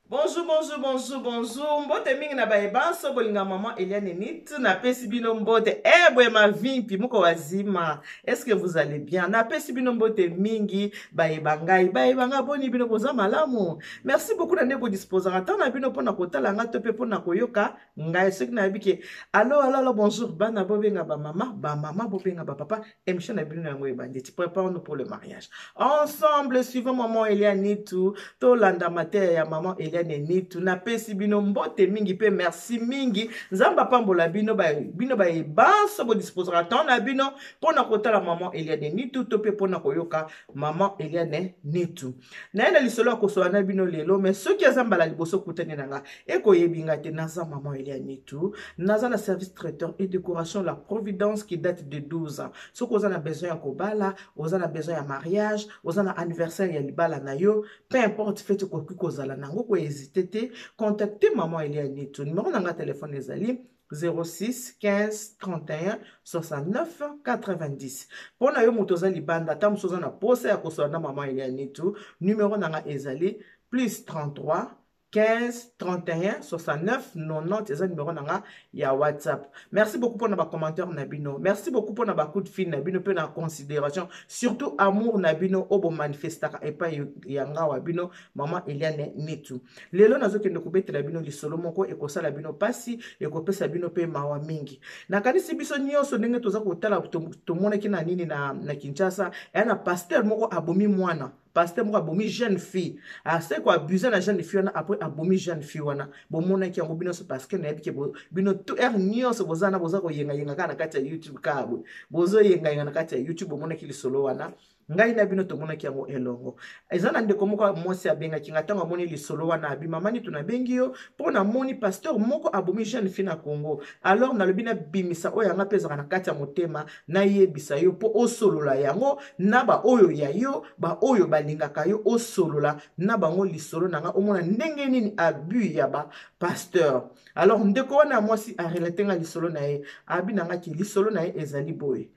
Bonjour, bonjour, bonjour, bonjour. Mbote mingi na baye banso bolinga maman Eliane Nitu napesi bino mbote. Eh boye mavimpi moko wazima. Est-ce que vous allez bien? Napesi bino mbote mingi baye bangai, baye banga boni bino boza malamu. Merci beaucoup na nde bo disposaka temps na bino pona kotala nga to pe pona koyoka ngai soki nayebi ke allo allo allo bonjour bana bobenga ba mama, ba mama bobenga ba papa. Émission na bino yango ebandi. Tu prépare nous pour le mariage. Ensemble suivons maman Eliane Nitu, tolanda mateya ya maman Eliane Nitu. Napesi bino mbote mingi pe merci mingi. Nzambe apambola bino ba bino ba banso bo disposera temps na bino pona kotala maman Eliane Nitu to pe pona koyoka maman Eliane Nitu. Naye na lisolo ya kosola na bino lelo, mais soki aza mbala liboso kutani na nga, ekoyebi nga te naza maman Eliane Nitu, naza na service traiteur et décoration la Providence qui date de 12 ans. Soki oza na besoin ya kobala, oza na besoin ya mariage, oza na anniversaire ya libala na yo, peu importe fete okoki kozala nango, ko hésiter te, contacter maman Eliane Nitu. Numéro na nga téléphone ezali 06 15 31 69 90. Mpo na yo moto oza libanda, ata mosusu oza na posa ya kosola na mama Eliane Nitu, numero na nga ezali plus 33 15 31 69 90, eza numero na nga ya WhatsApp. Merci beaucoup mpona bacommentaire na bino, merci beaucoup mpona bacoup de fil na bino mpe na considération, surtout amour na bino oyo bomanifestaka epai ya nga wa bino mama Eliane Nitu. Lelo nazokende kobetela bino lisolo moko ekosala bino pasi, ekopesa bino mpe mawa mingi. Nakanisi biso nyonso ndenge toza kotala, tomonaki na nini na Kinshasa, eya na pasteur moko abomi mwana, pasteur moko abomi jeune fille, ase ko abuser na jeune fille wana, après abomi jeune fille wana. Bomonaki yango bino nyonso, parce que nayebi ke bino tout heure nyonso boza na boza koyengayenga kaka na kati ya YouTube, kaka boye bozoyengayenga na kati ya YouTube. Bomonaki lisolo wana, ngai na bino tomonaki yango elongo. Eza na ndeko moko mwasi abengaki nga ntango amoni lisolo wana, abi mama Nitu, nabengi yo mpo namoni pasteur moko abomi jeune fille na Congo. Alors nalobi nabimisa oyo yanga mpe ezalaka na kati ya motema, nayebisa yo mpo osolola yango na baoyo ya yo, baoyo balingaka yo, osolola na bango lisolo na nga, omona ndenge nini abus ya ba pasteur. Alors ndeko wana ya mwasi arelate nga lisolo na ye, abi na nga ki lisolo na ye ezali boye.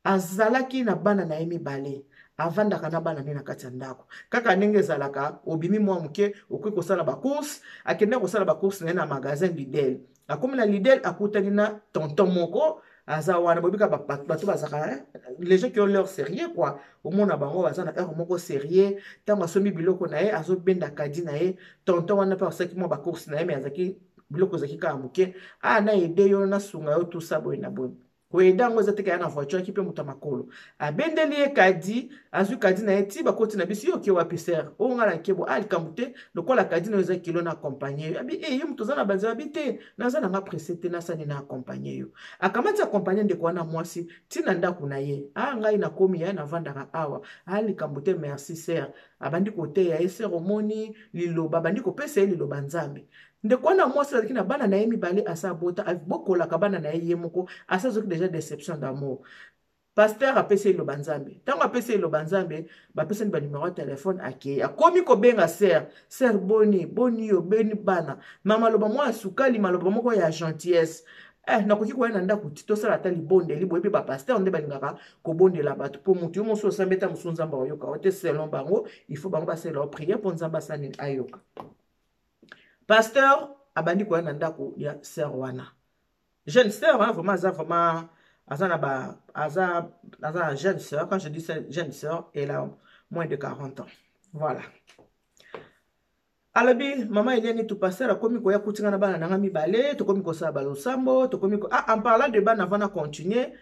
Azalaki na bana na ye mibale, avandaka na bana ne na kati ya ndako. Kaka ndenge ezalaka, obimi mwa moke, okoki kosala bacourse. Akendaki kosala bacourse na ye na magasin Lidl. Akomi na Lidl, akutani na tonton moko aza wana. Boyebika bato bazalaka, les gens qui ont leur sérieux quoi, omona bango baza na heure moko sérieux. Ntango asombi biloko na ye, azobenda kadi na ye, tonton wana mpe asalaki mwa bacourse na ye, mais azalaki biloko ezalaki kaka moke. Ah, na ede yo, nasunga yo, tusa boye na boye. Koyeda yango eza te kaya na voiture, aki mpe moto ya makolo, abendeli ye kadi, azwi kadi na ye ti bakoti na biso. Yo oke wapi ser? Oyo nga na nkebo. Ah, likambo te, lokola kadi na yo eza kilo, na accompagne yo. Abi e yo moto oza na banzela, abi te, naza na nga presse te, nasani na accompagne yo. Akamati accompagne ndeko wana mwasi ti na ndako na ye. Ah, ngai nakomi ya navandaka awa. Ah, likambo te, merci ser. Abandi koteya ye ser, omoni liloba, abandi kopesa ye liloba Nzambe. Ndeko wana mwasi azalaki na bana na ye mibale, asa abota, abokolaka bana na ye ye moko, asa azoki déjà déception d'amour. Pasteur apesi eloba Nzambe. Ntango apesi eloba Nzambe, bapesani banumero ya telefone. Akei, akomi kobenga ser. Ser, boni boni yo, beni bana? Ma maloba moko ya sukali, maloba moko ya gentillesse. Eh, nakoki koya na ndako ti tosala ata libondeli? Boyebi bapasteur nde balingaka kobondela bato, mpo motu yo mosu osambi ata mosu Nzambe akoyoka yo te. Selon bango, il faut bango basalela yo prière mpo Nzambe asala nini? Ayoka. Pasteur abandi koya na ndako ya sœur wana, jeune sœur, hein, vraiment aza vraiment aza na ba aza aza na jeune sœur. Quand je dis jeune sœur, elle a moins de 40 ans, voilà. Alobi mama Eliane tu, pasteur akomi koya kutinga na bana nanga mibale, tokomi kosala balosambo, tokomi ko... ah, en parlant de bana, avant na continuer,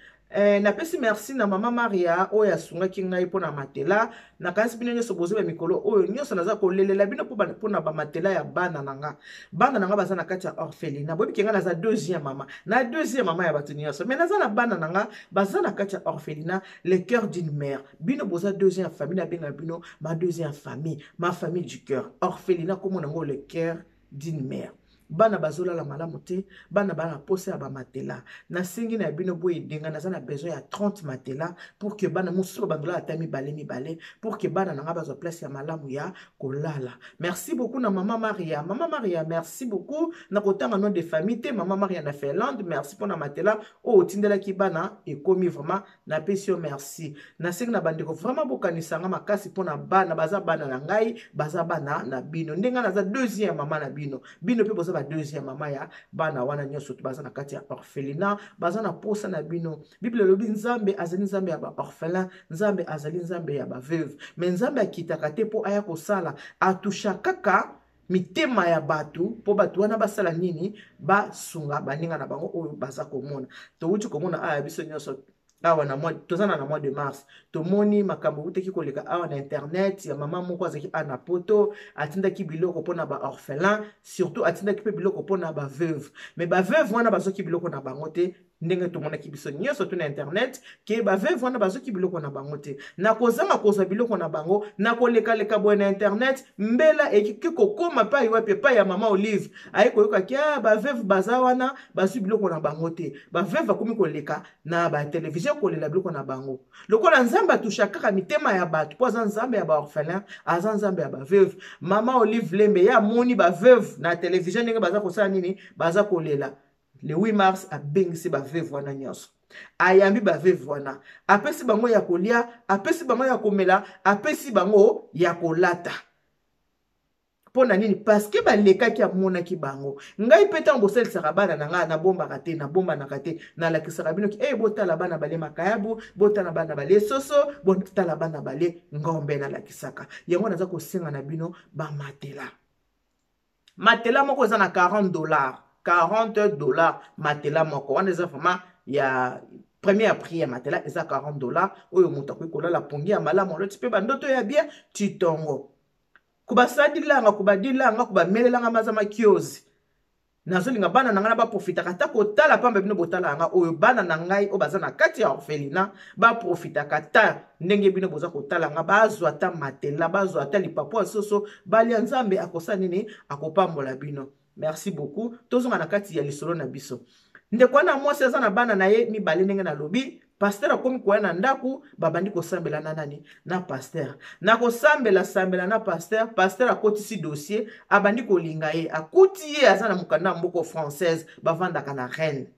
napesi merci na mama Maria oyo asungaki ngai mpo na matela. Nakanisi bino nyonso bozoba mikolo oyo nyonso naza kolelela bino mpo na bamatela ya bana na nga. Bana na nga baza na kati ya orphelinat. Boyebi ke ngai naza deuxième mama na deuxième mama ya bato nyonso, mais naza na bana na nga baza na kati ya orphelinat Le Cœur d'une Mère. Bino boza deuxième famille, nabenga bino ma deuxième famille, ma famille du cœur. Orphelinat komona yango Le Cœur d'une Mère. Bana bazolala malamu te, bana bana posa ya bamatela. Nasengi na bino boye denga, naza na besoin ya 30 matela pour que bana mosusu babandolala ata mibale mibale, pour que bana na nga bazwa place ya malamu ya kolala. Merci beaucoup na mama Maria. Mama Maria, merci beaucoup. Na kotanga nom de famille te, mama Maria na Finlande, merci mpona matela oyo otindelaki bana, ekomi vraiment, napesi yo merci. Nasengi na bandeko vraiment bokanisa nga makasi mpona bana, baza bana na ngai, baza bana na bino. Ndenge naza deuxième mama na bino, bino mpe boza ba deuxième mama ya bana wana nyonso baza na kati ya orphelinat, baza na posa na bino. Bible elobi Nzambe azali Nzambe ya baorphelin, Nzambe azali Nzambe ya baveuve, mais Nzambe akitaka te mpo aya kosala, atusha kaka mitema ya bato mpo bato wana basala nini? Basunga baninga na bango oyo baza komona. Towuti komona awa biso nyonso awa na mois, toza na mois de mars, tomoni makambo eutaki koleka awa na internet ya mama moko azalaki awa na Poto, atindaki biloko mpona baorphelin, surtout atindaki mpe biloko mpona baveuve, mais baveuve wana bazwaki biloko na bango te. Ndenge tomonaki biso nyonso tu na internet ke baveuve wana bazwaki biloko na bango te. Na kozanga kozwa biloko na bango, na kolekaleka boye na internet, mbela ekoki kokóma epai wapi? Epai ya mama Olive. Aye koyoka ke ah, baveuve baza wana bazwi biloko na bango te. Baveuve akomi koleka na batelevizio kolela biloko na bango. Lokola Nzambe atusha kaka mitema ya bato mpo aza Nzambe ya baorphelin, aza Nzambe ya baveuve, mama Olive Lembe ye amoni baveuve na televizio ndenge baza kosala nini, baza kolela. Le 8 mars abengisi baveuve wana nyonso, ayambi baveuve wana, apesi bango ya kolia, apesi bango ya komela, apesi bango ya kolata. Mpo na nini? Parce que balekaki, amonaki bango. Ngai mpe ntango bosalisaka bana na ngai, nabombaka te, nabombanaka te, nalakisaka bino ki e botala bana bale makayabu, botala bana bale soso, botala bana bale ngombe, nalakisaka yango. Naza kosenga na bino bamatela. Matela moko eza na 40 dollars, 40 dollars matela moko wana. Eza vraiment ya premier prix ya matela, eza 40 dollars, oyo moto akoki kolala pongi ya malamu, aloti mpe bandoto ya bien titongo. Kubasadilanga, kubadilanga, kubamelelanga maza makiozi. Nazolinga bana na ngai na baprofitaka ata kotala pamba. Bino botala yanga oyo, bana na ngai oyo baza na kati ya orphelinat baprofitaka ata ndenge bino boza kotala nga, bazwa ata matela, bazwa ata lipapo ya soso balia. Nzambe akosala nini? Akopambola bino. Merci beaucoup. Tozonga na kati ya lisolo na biso. Ndeko wana mwasi aza na bana na ye mibale. Ndenge nalobi, pasteur akomi koya na ndako, babandi kosambela na nani? Na pasteur. Na kosambela sambela na pasteur, pasteur akotisi dossier, abandi kolinga ye, akuti ye aza na mokanda ya mboka française, bavandaka na Rennes.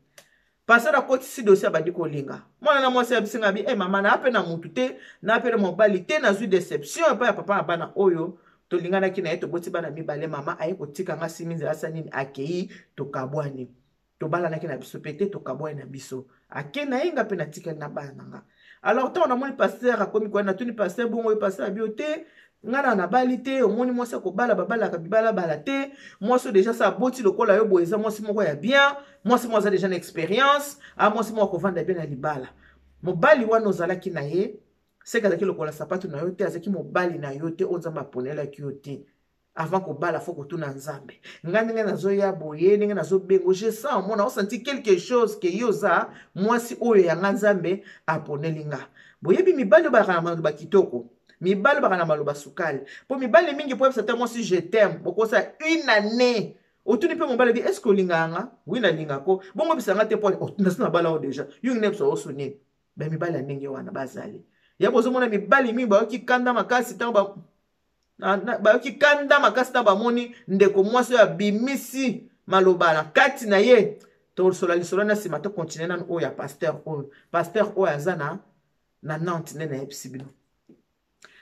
Pasteur akotisi dossier, abandi kolinga mwana na mwasi. Abisinga bi: "E mama, naa mpe na mutu te, naa mpe na mobali te, nazwi déception epai ya papa na bana oyo tolinganaki na ye, toboti bana mibale. Mama aye kotika nga simi nzela, asa nini, akei, tokabwani, tobalanaki na biso mpe te, tokabwani na biso, ake na ye, nga mpe natikali na bana na nga." Alors ntango namoni pasteur akomi koya, natuni pasteur bongo oyo. Pasteur abi: "Yo te, nga na nabali te. Omoni, mwasi akobala, babalaka bibalabala te. Mwasi oyo déjà sa aboti lokola yo boye, eza mwasi moko ya bien, mwasi moko aza déjà na expérience, a mwasi moko akovanda bien na libala. Mobali wana ozalaki na ye, seke azalaki lokola sapatu na yo te, azalaki mobali na yo te oyo Nzambe aponelaki yo te. Avant kobala, faut kotuna Nzambe. Ngai ndenge nazoya boye, ndenge nazobengo, je sens, omona, osanti quelque chose ke yo oza mwasi oyo yanga Nzambe aponeli nga." Boyebi, mibali oyo balaka na maloba kitoko, mibali baka na maloba sukali, mpo mibali mingi, po yebisa te mwasi "je t'aime", bokosa une année. Otuni mpe mobali bi: "Est ce que olingaka nga?" "Oui, nalingako." "Bongo obisanga te mpo nasi na bala oyo déjà yo ngi nayebisa oso nini?" Bamibali ya ndenge wana bazali ya bozomona, mibali mingi bayoki kanda makasi ntango bayoki kanda makasi ntango bamoni ndeko mwasi oyo abimisi maloba na kati na ye. Tosola lisolo na nsima, tocontinue nanu oyo ya pasteur oyo. Pasteur oyo aza na Nantes nde nayebisi bino.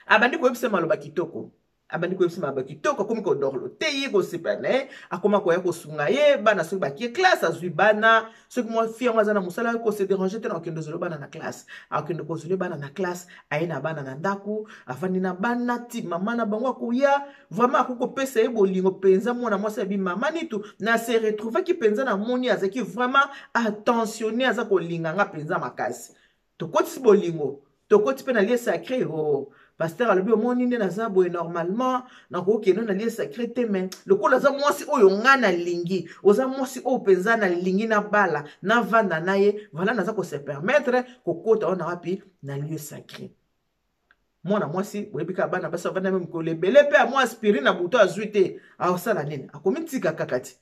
Abandi koyebisa maloba kitoko, abandi koyebisa maloba kitoko, akomi kodorlo te, ye kosepela na ye, akoma koya kosunga ye bana. Soki bakie classe, azwi bana. Soki mwa fille yango aza na mosala, kose déranger te na kokende ozwela bana na classe, akende kozwela bana na classe, aye na bana na ndako, avandi na bana ti mama na bango akoya. Vraiment akoki kopesa ye bolingo mpenza. Mwana mwasi abi: "Mama nitu na se retrouvaki mpenza, namoni azalaki vraiment attentionné, aza kolinga nga mpenza makasi. Tokotisi bolingo, tokoti mpe na lieu sacré." O oh, pasteur alobi: "Omoni nde naza boye, normalement nakokende na lieu sacré te, mais lokola aza mwasi oyo nga nalingi, oza mwasi oyo mpenza nalingi nabala, navanda na ye, voilà, naza kose permettre kokota wana wapi? Na lieu sacré." Mwana mwasi, boyebi kaka bana basi bavanda me mikolo ebele mpe amwa aspirine na butu azwi te, akosala nini? Akomi tika kaka ti.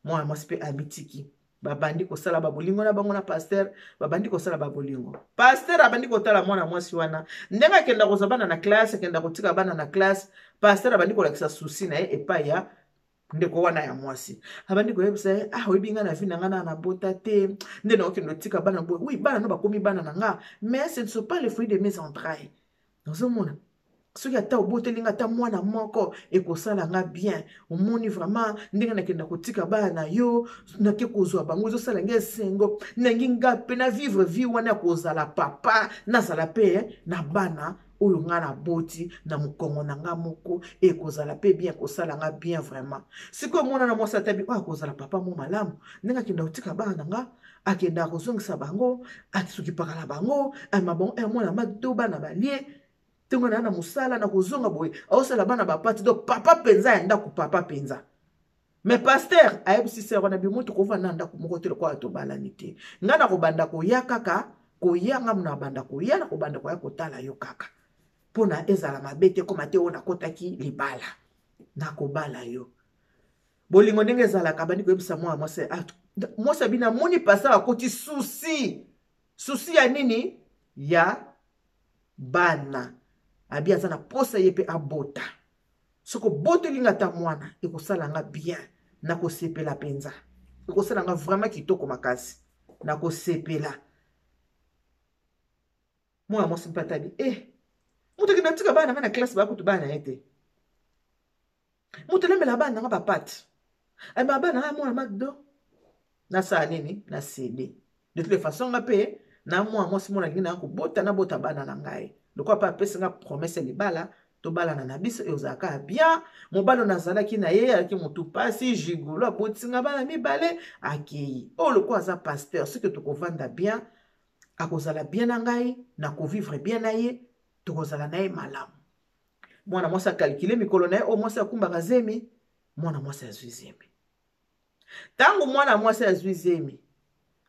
Mwana mwasi mpe amitiki. Babandi kosala babolingo na bango na pasteur, babandi kosala babolingo. Pasteur abandi kotala mwana mwasi wana ndenge akenda kozwa bana na classe, akenda kotika bana na classe. Pasteur abandi kolakisa souci na ye epai ya ndeko wana ya mwasi, abandi koyebisa ye: ah, oyebi ngai na vie na ngai na nabota te, nde naokende otika bana boye. Oui, bana no bakomi bana na nga, mais ce ne sont pas les fruits de mes entrailles. Ozomona, soki ata oboteli nga ata mwana moko, ekosala nga bien. Omoni vraiment ndenge nakenda kotika bana na yo, nake kozwa bango, ezosala nga esengo. Nangi nga mpe na vivre vie wana ya kozala papa, nazala mpe na bana oyo nga naboti na mokongo na nga moko, ekozala mpe bien, kosala nga bien vraiment. Sikoyo mwana na mwasi atabi oyo akozala papa mo malamu, ndenge akenda kotika bana na nga, akendaka kozongisa bango, asukipaka na bango, ama bango mwana makdo, bana balie ntongo na na mosala na kozonga boye, aosala bana bapati. Donc papa mpenza ya ndako, papa mpenza. Mais pasteur ayebisi sœur wana: bimo tokovanda na ndako moko te lokola tobalani te. Ngai nakobanda koya kaka koya, nga na banda koya, nakobanda koya kotala yo kaka mpona ezala mabe te, koma te oyo nakotaki libala, nakobala yo. Bolingo ndenge ezalaka, bandi koyebisa mwana mwasi. Ah, mwasi abi: namoni pasteur akoti souci. Souci ya nini? Ya bana. Abi aza na posa ye mpe abota. Soki oboteli nga ata mwana, ekosala nga bien, nakosepela mpenza, ekosala nga vraiment kitoko makasi, nakosepela. Mwana mwasi mpe atabi: eh, moto akende atika bana na nga na classe, bakutu bana na ye te. Moto alambela bana nanga bapate, ayeba bana nanga mwana makdo, nasala nini? Na céder. De toutes les façons, nga mpe na mwana mwasi mwana alingi nanga kobota, nabota bana na ngai. Lokola mpe apesi nga promesse ya libala, tobalana na biso, ezalaka bien. Mobali oyo nazalaki na ye alaki motu pasi, gigolo, abotinga bana mibale, akei. Oyo lokola aza pasteur, soki tokovanda bien, akozala bien na ngai, nakovivre bien na ye, tokozala na ye malamu. Mwana mwasi acalculer mikolo na ye oyo mwasi akumbaka zemi. Mwana mwasi azwi zemi. Ntango mwana mwasi azwi zemi,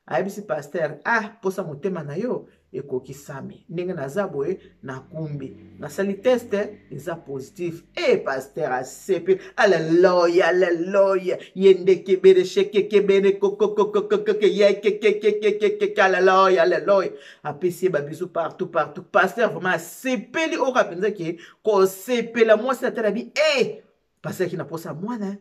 ayebisi pasteur: ah, posa motema na yo ekokisami. Ndenge naza boye, nakumbi, nasali test, eza positif. E pasteur asepe: aleluya, aleluya, ye ndeke bere shekeke bere kokokokokoke yekekekekekeke, aleluya, aleluya. Apesi ye babisous partout partout. Pasteur vraiment asepeli, oyo mpenza ke kosepela. Mwasi atala bi: e pasteur aki na posa mwana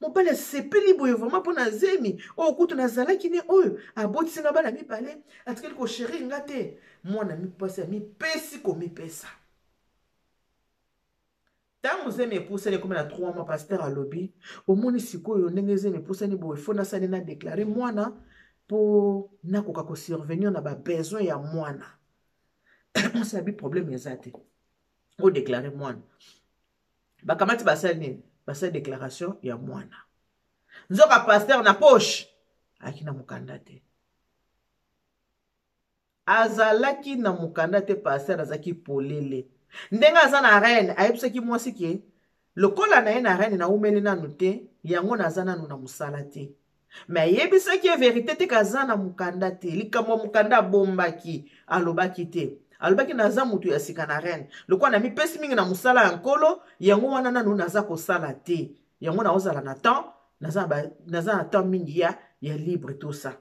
mobali, asepeli boye vraiment mpo na zemi oyo kutu nazalaki ne oyo abotisinga bana mibale, atikali kochérir nga te. Mwana mipasi amipesi komipesa. Ntango zemi epusani, ekomi na 3 mois, pasteur alobi: omoni sikoyo ndenge zemi epusani boye, faut nasali na déclarer mwana mpo nakoka kosubvenir na babesoin ya mwana. Mwasi abi: problème eza te, odéclarer mwana. Bakamati, basali nini? Basali déclaration ya mwana. Nzoka pasteur na poche ayaki na mokanda te, azalaki na mokanda te. Pasteur azalaki polele ndenge aza na Rennes. Ayebisaki mwasi ke lokola na ye na Rennes, naumeli nanu te, yango naza nanu na mosala te. Mais ayebisaki ye vérité te kaza na mokanda te. Likambo ya mokanda abombaki, alobaki te. Alobaki: naza motu ya sika na Rennes, lokola namipesi mingi na mosala ya Nkolo, yango wana nanu naza kosala te, yango naozala na temps, naza na temps mingi ya libre, tout ça.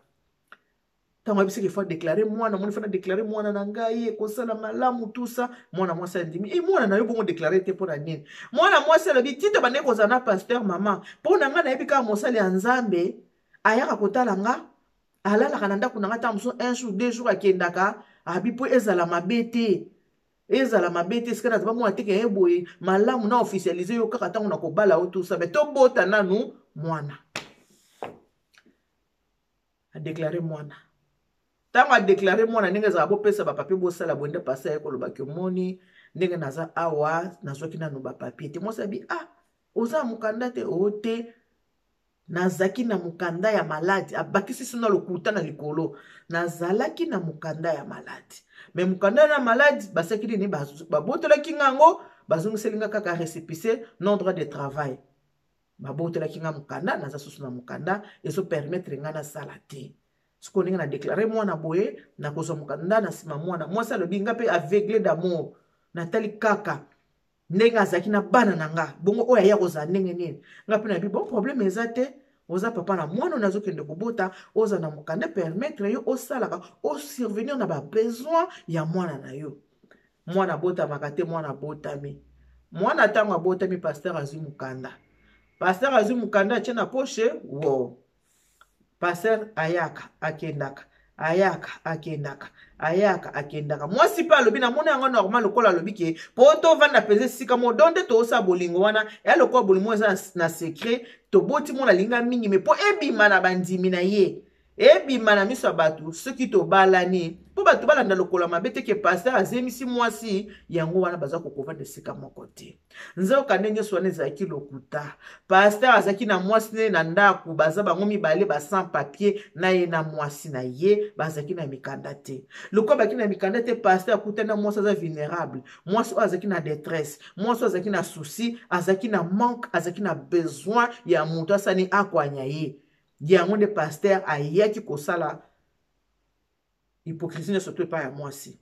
Ntango ayebisaki faut déclarer mwana, moni faut na déclarer mwana na ngai, ekosala malamu, tout ça. Mwana mwasi andimi. E mwana na yo bongo déclarer te mpo na nini? Mwana mwasi alobi: tito bandeki kozala na pasteur, mama, mpo na ngai nayebi kaka mosali ya Nzambe ayaka kotala nga, alalaka na ndako na nga ntango mosusu un jour, 2 jours, akendaka. Abi mpo ezala mabe te, ezala mabe te, esika naza bamwana teke ye boye, malamu na officialiser yo kaka ntango na kobala yo, tout ça. Mais tobota nanu mwana. Adéclarer mwana. Ntango adéclarer mwana, ndenge ezala, bopesa bapapier, bosala boye. Nde pasi aye kolobaki: omoni ndenge naza awa, nazwaki nanu bapapier te. Mwasi abi: ah, oza mokanda te? O te, nazalaki na mokanda ya maladi. Abakisi so na lokuta na likolo: nazalaki na mokanda ya maladi, mais mokanda na maladi basalaki nini? Babotolaki nga yango, bazongiseli nga kaka récépissé non droit de travail. Babotolaki nga mokanda, naza susu na mokanda ezopermettre nga nasala te. Sikoyo ndenge na déclarer mwana boye, nakozwa mokanda na nsima. Mwana mwasi alobi: nga mpe aveugle d'amour, natali kaka ndenge azalaki na bana na nga, bongo oyo aya kozala ndenge nini? Nga mpe nayebi bon, problème eza te. Oza papa na mwana oyo nazokende kobota, oza na mokanda permettre yo osalaka, osurvenir na babesoin ya mwana na yo. Mwana abotamaka te, mwana abotami. Mwana ntango abotami, pasteur azwi mokanda. Pasteur azwi mokanda atie na poche, wo. Pasteur ayaka, akendaka, ayaka, akendaka, ayaka, akendaka. Mwasi mpe alobi, namoni yango normal lokola alobi ke po tovanda mpenza esika moko, don nde toosala bolingo wana, ya lokola bolingo eza na secret, toboti mwana alinga mingi, me po ebima na bandimi na ye, ebima na miso ya bato soki tobalani, mpo bato balanda lokola mabe te ke pasteur azemisi mwasi, yango wana baza kokovanda esika moko te. Nzoka nde nyonso wana ezalaki lokuta. Pasteur azalaki na mwasi ne na ndako, baza bango mibale ba sans papier, na ye na mwasi na ye bazalaki na mikanda te. Lokola bazalaki na mikanda te, pasteur akutani na mwasi aza vulnerable, mwasi oyo azalaki na détresse, mwasi oyo azalaki na souci, azalaki na manque, azalaki na besoin ya moto asani akwanya ye. Yango nde pasteur ayaki kosala hypocrisie nyonso tu epai ya mwasi,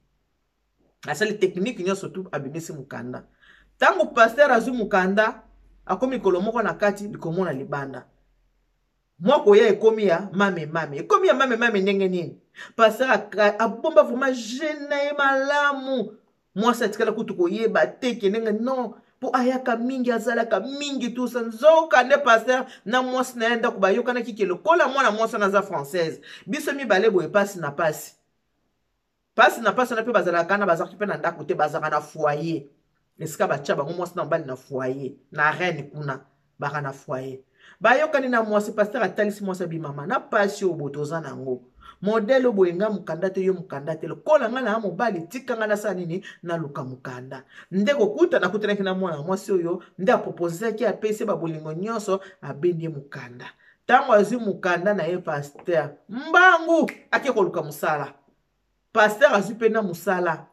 asali technique nyonso tu, abimisi mokanda. Ntango pasteur azwi mokanda, akomi likolo moko na kati, likomona libanda, mwa koya ekomi ya mame mame, ekomi ya mame mame. Ndenge nini pasteur abomba vraiment jeune na ye malamu, mwasi atikala kutu koyeba te ke ndenge non, mpo ayaka mingi, azalaka mingi tusa. Nzoka nde pasteur na mwasi na ye ndako bayokanaki ke lokola mwana mwasi wana aza française, biso mibale boye pasi na pasi, pasi na pasi wana mpe bazalaka na, bazalaki mpe na ndako te, bazalaka na foyer esika batya bango mwasi na mobali na foyer na reine kuna, baka na foyer. Bayokani na mwasi, pasteur atalisi mwasi, abimama na pasi oyo boye toza nango, modele oyo boye, nga mokanda te, yo mokanda te, lokola nga na mobali, tika nga nasala nini, naluka mokanda. Nde kokuta nakutanaki na mwana mwasi oyo, nde aproposaki, apesi babolingo nyonso, abendi ye mokanda. Ntango azwi mokanda na ye, pasteur mbangu ake koluka mosala. Pasteur azwi mpe na mosala,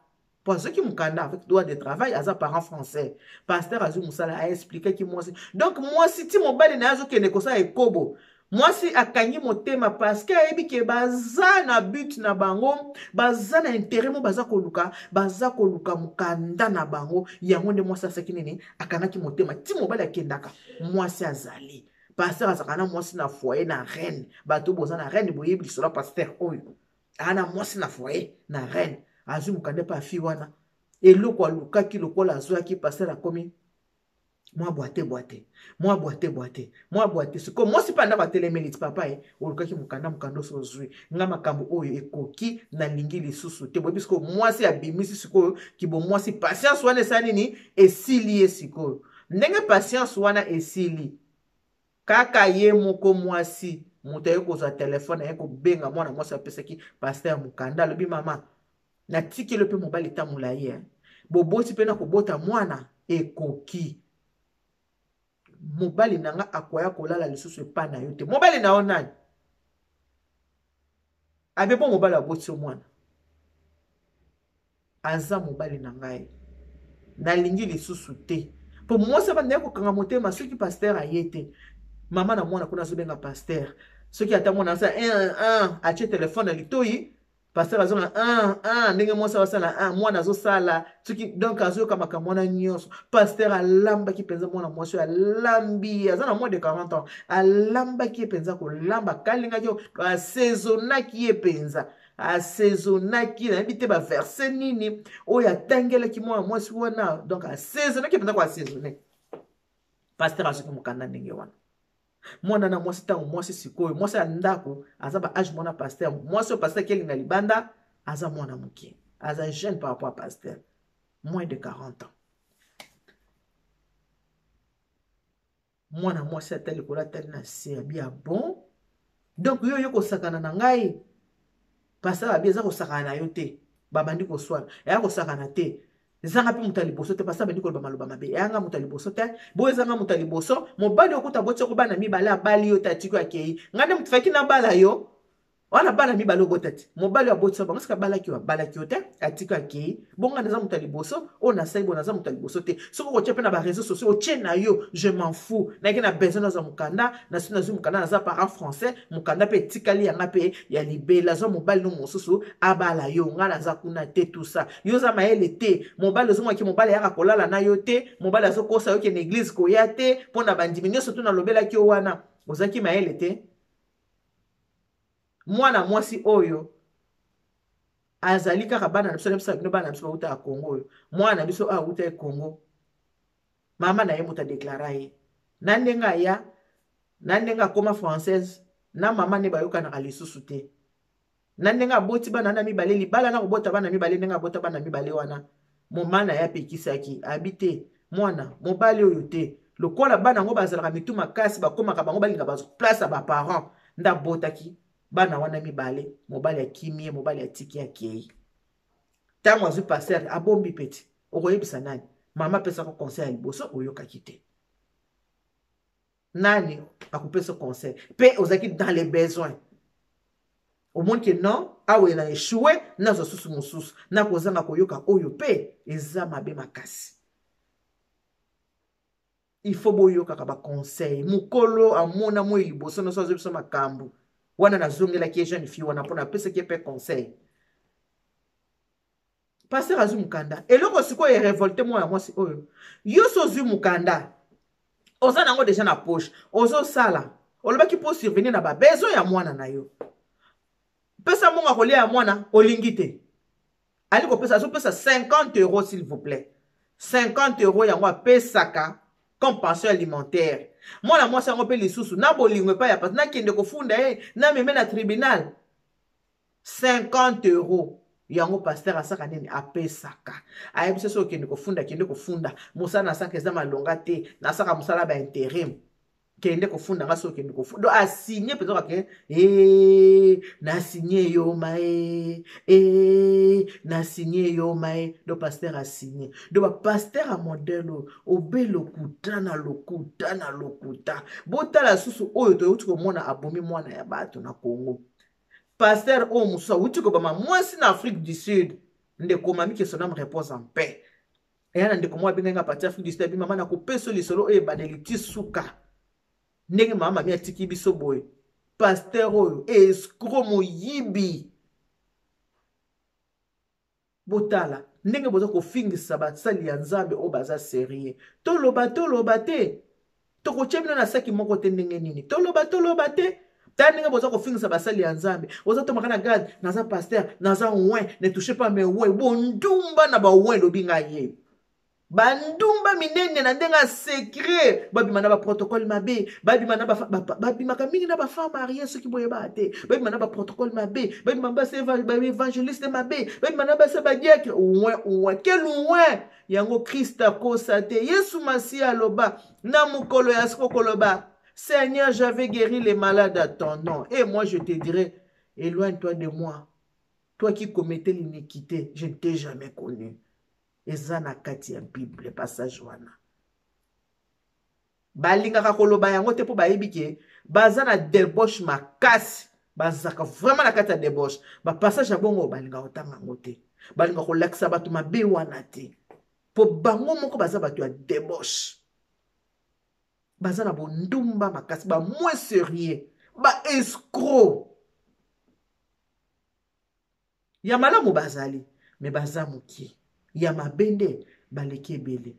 po azwaki mokanda avec droit de travail, aza parent français. Pasteur azwi mosala, aexplikaki mwasi, donc mwasi ti mobali na ye azokende kosala ekobo, mwasi akangi motema parce que ayebi ke baza na but na bango, baza na intérêt mo, baza koluka, baza koluka mokanda na bango. Yango nde mwasi asaki nini, akangaki motema ti mobali akendaka, mwasi azali. Pasteur azalaka na mwasi na foyer na reine. Bato boza na reine boyebi lisolo ya pasteur oyo, aa na mwasi na foyer na reine. Azwi mokanda mpe afi wana eloko alukaki, lokola azwaki, pasteur akomi mwa bwate bwate, mwa bwate bwate, mwa bwate. Sikoyo mwasi mpe andako atelemeli ti papa ye, olukaki mokanda, mokanda oso ozwi, nga makambo oyo ekoki, nalingi lisusu te. Boyebi sikoyo mwasi abimisi sikoyo kibomwasi, patience wana esali nini, esili ye. Sikoyo ndenge patience wana esili, kaka ye moko mwasi moto aye kozwa telefone, aye kobenga mwana mwasi apesaki pasteur mokanda, alobi: mama, natikeli mpe mobali ta molai, eh. Boboti mpe na kobota mwana ekoki, mobali na nga akoya kolala lisusu epai na yo te. Mobali na yo nani? Abe bo mobali aboti yo mwana, aza mobali na ngai, nalingi lisusu te. Mpo mwasi abanda ye kokanga motema soki pasteur aye te, mama na mwana kuna azobenga pasteur, soki ata mwana asala 1 1, atie telefone na litoi, pasteur azonga 1 1, ndenge mwasi azosala 1, mwana azosala soki, donc azoyoka makambo wana nyonso. Pasteur alambaki mpenza mwana mwasi oyo, alambi ye, aza na moins de 40 ans, alambaki ye mpenza kolamba, akalingaki, asaisonnaki ye mpenza, asaisonnaki, nayebi te baverse nini oyo atangelaki mwana mwasi wana, donc asaisonnaki mpenza koassaisonne. Pasteur azwaki mokanda ndenge wana, mwana na mwasi. Ntango mwasi sikoyo, mwasi ya ndako aza ba age mwana pasteur, mwasi oyo pasteur akelinga libanda aza mwana moke, aza jeune par rapport à pasteur, moins de 40 ans. Mwana mwasi ata likolo, atali na se, abi: ah bon, donc yo oye kosakana na ngai? Pasteur abi: eza kosakana na yo te. Babandi koswana, eya kosakana te, ezanga mpe moto ya liboso te. Pasteur abandi koloba maloba mabe, eyanga moto ya liboso te, boyo ezanga moto ya liboso, mobali okuta boti bana mibale, abali yo te, atiki, akei, ngai nde moto faki nabala yo wana, bana mibale obota te, mobali oyo abotisa bango, soki abalaki yo, abalaki yo te, atiki, akei, bonga naza moto ya liboso oyo nasali boye, naza moto ya liboso te. Soki okotia mpe na baréseau sociaux, otie na yo, je m'en fous, nayaki na besoin nazwa mokanda, nasi nazwi mokanda, naza parent français, mokanda mpe etikali yanga mpe ya libela. Zwa mobali no mosusu abala yo, ngai naza kuna te, tout ça, yo oza mayele te. Mobali ozomwaki, mobali ayaka kolala na yo te, mobali azokosa yo ke na église koya te mpo na bandimi nyonso to nalobelaki yo wana. Ozalaki mayele te. Mwana mwasi oyo azali kaka bana na biso, na biso bino bana na biso bauta ya Congo oyo. Mwana na biso oyo auta ya Congo. Mama na ye moto adeklara ye. Na ndenge aya, na ndenge akoma française, na mama ne bayokanaka lisusu te. Na ndenge aboti bana na mibale, libala na kobota bana mibale, ndenge abota bana mibale wana, moma na ye apekisaki, abi te, mwana mobali oyo te. Lokola bana yango bazalaka mitu makasi, bakomaka bango balinga ba place ya ba parents, nde abotaki bana wana mibale, mobali akimi ye, mobali atiki akei. Ntango azwi pasteur, abombi peti, okoyebisa nani? Mama apesaka conseil ya liboso, oyokaki te. Nani akopesa conseil? Pe ozalaki dans les besoins. Omoni ke non, awa na échoué, nazwa susu mosusu, nakozanga koyoka oyo pe eza mabe makasi. Il faut boyokaka ba conseil. Mokolo amona moi liboso nyonso azwi biso makambo. Wana nazongelaki ye jeune fille wana mpona apesaki ye pe conseil. Pasteur azwi mokanda. Eloko sikoyo e révolte mwana mwasi oyo. Yo so ozwi mokanda, oza nango deja na poche, ozosala, olobaki mpo survenir na ba besoin ya mwana na yo. Pesa mbongo ya kolia ya mwana, olingi te. Ali kopesa, azopesa 50 euros s'il vous plaît. 50 euros yango apesaka comme pension alimentaire. Mwana mwasi yango mpe lisusu na bolingo epai ya pasi, nakende kofunda ye, nameme na tribunal. 50 euros yango pasteur asaka nini? Apesaka. Ayebisa soki okende kofunda, kende kofunda. Mosala nasaka eza malonga te, nasaka mosala ba intérim. Kende kofunda nga soki okende kofunda. Donc asigne mpenza kake, eh, nasigne yo mae, eh, nasigne yo mae. Donc pasteur asigne. Donc ba pasteur ya modèle oyo, obe lokuta na lokuta na lokuta. Botala susu oyo toyeuti komona abomi mwana ya bato na Congo. Pasteur oyo mosusu awuti kobama mwasi na Afrique du Sud. Ndeko mami que son âme repose en paix. Eya na ndeko moko abengaki nga parti Afrique du Sud, abi mama nakopesa lisolo oyo ebandeli ti suka. Ndenge mama mami atiki biso boye. Pasteur oyo escroc moyibi. Botala ndenge boza kofingisa basali ya Nzambe oyo baza sérieux. Toloba toloba te. Tokotia bino na saki moko te ndenge nini. Toloba toloba te. Tala ndenge boza kofingisa basali ya Nzambe. Oza tomaka na garde, naza pasteur, naza oint, ne touchez pas mes oints. Bondumba na ba oint lobi ngai ye. Bandumba minene na ndenge ya secret, babima na ba protocole mabe, babima na ba, ba, babimaka mingi na ba femme mariée soki boyeba te, babima na ba protocole mabe, babima ba se ba évangéliste mabe, babima na ba se ba diacre, ouin ouin, quel ouin yango Christ akosa te. Yesu Masiya aloba na mokolo ya soko koloba, Seigneur, j'avais guéri les malades à ton nom, et moi je te dirai, éloigne-toi de moi, toi qui commettais l'iniquité, je ne t'ai jamais connu. Eza na kati ya Bible passage wana. Balingaka koloba yango te po bayebi ke baza na débauche makasi, bazaka vraiment na kati ya débauche. Ba passage ya bongo balingaka kotanga yango te, balingaka kolakisa bato mabe wana te, po bango moko baza bato ya débauche, baza na bondumba makasi, ba moins sérieux, ba escroc. Ya malamu bazali, mais baza mokie. Ya mabe nde baleki ebele.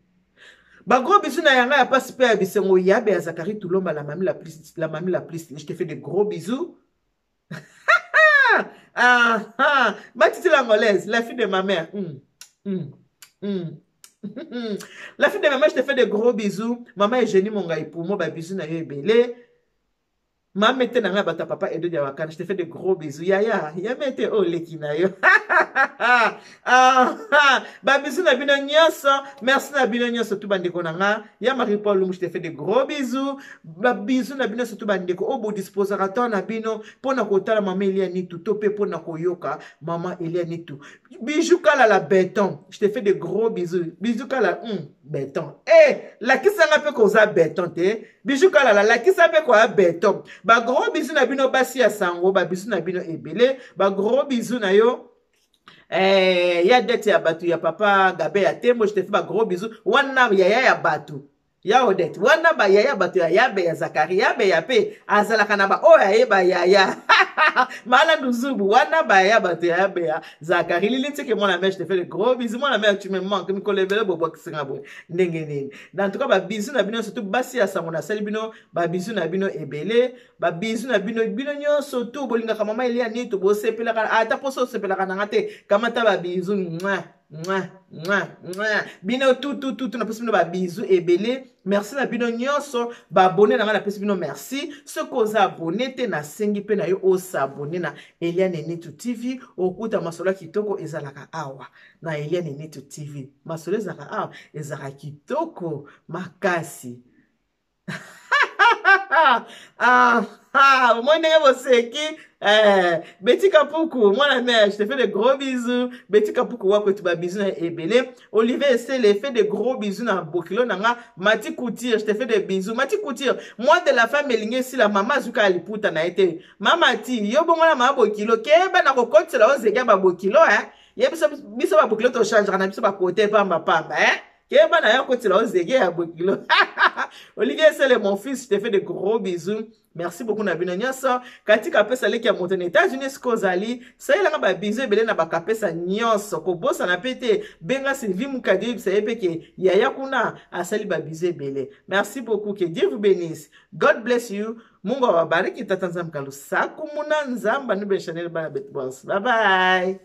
Ba gros bisous na yanga ya pasi pe ya bisengo yabe ya Zakari Tulomba la mami la plus, la mami la plus. Je te fais de gros bisous. Ah, ah. Ma titi l'angolaise, la fille de ma mère. La fille de ma mère, je te fais de gros bisous. Maman Eugénie Mongai pour moi, ba bisous na yo ebele. Mame te na ngai bata papa Edo Diawakana, je te fais de gros bisous. Yaya, ya mete o leki na yo. Ah, ah, ba bisous na bino nyonso. Merci na bino nyonso tout bandeko na nga. Ya Marie-Paul Lumbu, je te fais de gros bisous. Ba bisous na bino surtout bandeko o bo disposera temps na bino pona kotala mama Elia Nitu to pe pona koyoka mama Elia Nitu. Bijou kala la béton. Je te fais de gros bisous. Bijou kala béton. Eh, lakisa nga pe koza béton te. Bijou kalala lakisa pe kwa beton. Ba gros bisous na bino basi ya sango, ba bisous na bino ebele, ba gros bisous na yo. Ya dette ya batu ya papa Gabe ya Tembo, je te fais ba gros bisous. Wana yaya ya batu. Ya Odette wana ba yaya bato ya yabe ya Zakari yabe ya pe azalaka na ba oyo aye ba yaya Malandu Zubu wana ba yaya bato ya yabe ya Zakari Lili Ntike mwana mère je te fais le gros bisou mwana mère tu me manques mikolo ebele bobwakisi nga boye ndenge nini en tout cas ba bisous na bino surtout basi ya sango nasali bino ba bisous na bino ebele ba bisous na bino bino nyonso tout bolingaka mama Elia Nito bosepelaka ata poso osepelaka na nga te kamata ba bisous mwah Mwah, mwah, mwah. bino tutututu napesi bino babizu ebele merci na bino nyonso baabone na ngai napesi bino merci soki oza abone te nasengi mpe na yo osabone na Eliane Nitu TV okuta masolo ya kitoko ezalaka awa na Eliane Nitu TV masolo ezalaka awa ezalaka kitoko makasi. Ah, ah, omoni ndenge boseki eh, Betty Kapuku mwana mère je te fais de gros bisous. Betty Kapuku wakwetu ba bisous na ebele. Olivier Esele fait de gros bisous na bokilo na nga. Mati Couture je te fais des bisous. Mati Couture moi de la femme elingi esila mama azuka ya liputa na ye te. Mama ti yo bongo na mama bokilo keba na kokotisela yo zeke ya babokilo eh. Ye biso biso babokilo tochangeaka na biso bakote pamba pamba eh. Keba na yo kotela ozege ya bokilo. Olivier Sele mon fils, je te fais de gros bisous. Merci beaucoup na bino nyonso. Katika pesa leki ya moto na États-Unis siko ozali. Salelanga ba bisous ebele na bakapesa nyonso. Kobosana pe te benga Sylvie Mukadi oyebisa ye pe ke yaya kuna asali ba bisous ebele. Merci beaucoup, que Dieu vous bénisse. God bless you. Mungu awabariki. Tata Nzambe kalusaku muna Nzamba nube Chanel bana betu bonso. Bye bye.